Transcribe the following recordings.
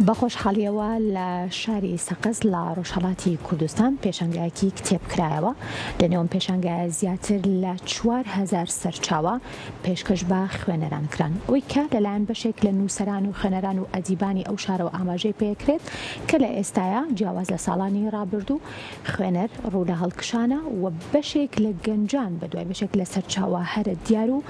بە خۆشحاڵییەوە لە شاری سەقز لە ڕۆژهەڵاتی کوردستان پێشانگایەکی کتێب کرایەوە. لە نێو ئەم پێشانگایە زیاتر لە 4000 سەرچاوە پێشکەش بە خوێنەران کران. ئەوەی کە لەلایەن بەشێک لە نووسەران و خوێنەران و ئەدیبانی ئەو شارەوە ئاماژەی پێکرێت کە لە ئێستایا جیاواز لە ساڵانی ڕابردوو خوێنەر ڕوو لە هەڵکشانە و بەشێک لە گەنجان بەدوای بەشێک لە سەرچاوە هەرە دیار و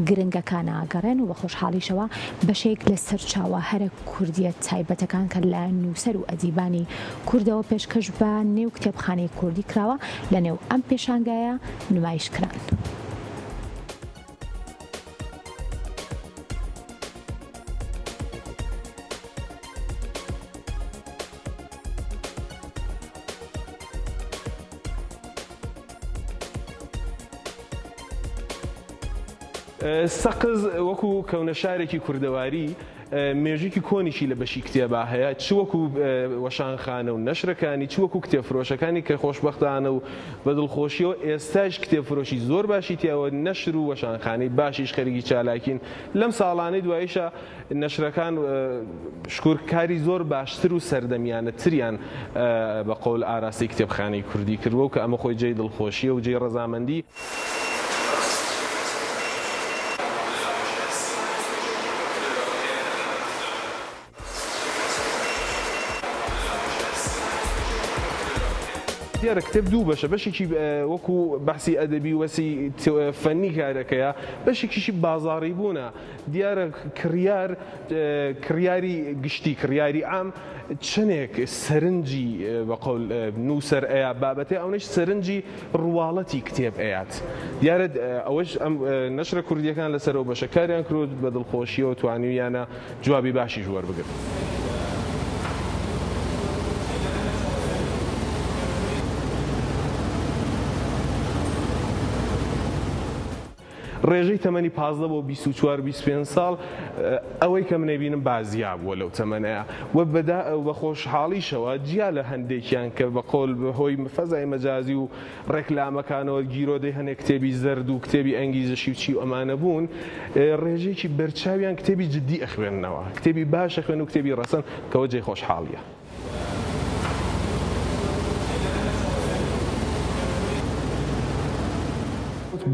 گرنگەکانا گەڕێن و بە خۆشحاڵیشەوە بەشێک لە سەرچاوە هەرە کوردییە تایبەتەکان کە لەلایەن نووسەر و ئەدیبانی کوردەوە پێشکەش بە نێو کتێبخانەی کوردی کراوە لە نێو ئەم پێشانگایە نمایش کران. سەقز وەکو کەونە شارێکی کوردەواری مێژوویەکی کۆنیشی لە بەشی کتێبا هەیە چ وەکو وەشانخانە و نەشرەکانی چ وەکو کتێبفرۆشەکانی کە خۆشبەختانە و بە دڵخۆشیەوە ئێستاش کتێبفرۆشی زۆر باشی تیاوە نەشر و وەشانخانەی باشیش خەریکی چالاکین لەم ساڵانەی دواییشا نەشرەکان شکور کاری زۆر باشتر و سەردەمیانەتریان بە قەول ئاراستەی کتێبخانەی کوردی کردووە و کە ئەمە خۆی جێی دڵخۆشییە و جێی ڕەزامەندی. دیارە کتێب دوو بەشە، بەشێکی وەکو بەحسی ئەدەبی و بەسی فەنی کارەکەیە، بەشێکیشی بازاڕیبوونە. دیارە کڕیار، کڕیاری گشتی، کڕیاری عام چەنێک سەرنجی بە قەول نووسەر ئەیا بابەتێ ئەونەش سەرنجی ڕواڵەتی کتێب ئەیات. دیارە ئەوەش ئەم نەشرە کوردییەکان لەسەر ئەو بەشە کاریان کرد بە دڵخۆشییەوە توانیویانە جوابی باشیش وەربگرن. ڕێژەی تەمەنی 15 بۆ 24 25 ساڵ ئەوەی کە من ئەیبینم بازیا بووە لەو تەمەنەیا و بەدا بە خۆشحاڵیشەوە جیا لە هەندێکیان کە بە قۆل بەهۆی فەزای مەجازی و ڕێکلامەکانەوە گیرۆدەی هەنێک کتێبی زەرد و کتێبی ئەنگیزشی و چی و ئەمانە بوون ڕێژەیەکی بەرچاویان کتێبی جدی ئەخوێننەوە کتێبی باش ئەخوێن و کتێبی ڕەسەن کەوە جێی خۆشحاڵیە.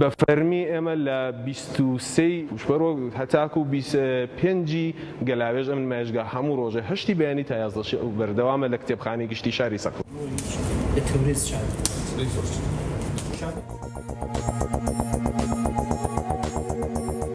بە فەرمی ئێمە لە 23 ی پووشپەڕ هەتاکوو 25 ی گەلاوێژ ئەم نمایشگا هەموو ڕۆژێ هەشتی بەیانی تا 11 شەو بەردەوامە لە کتێبخانەی گشتی شاری سەقز. لە تەورێز چاپ کرا.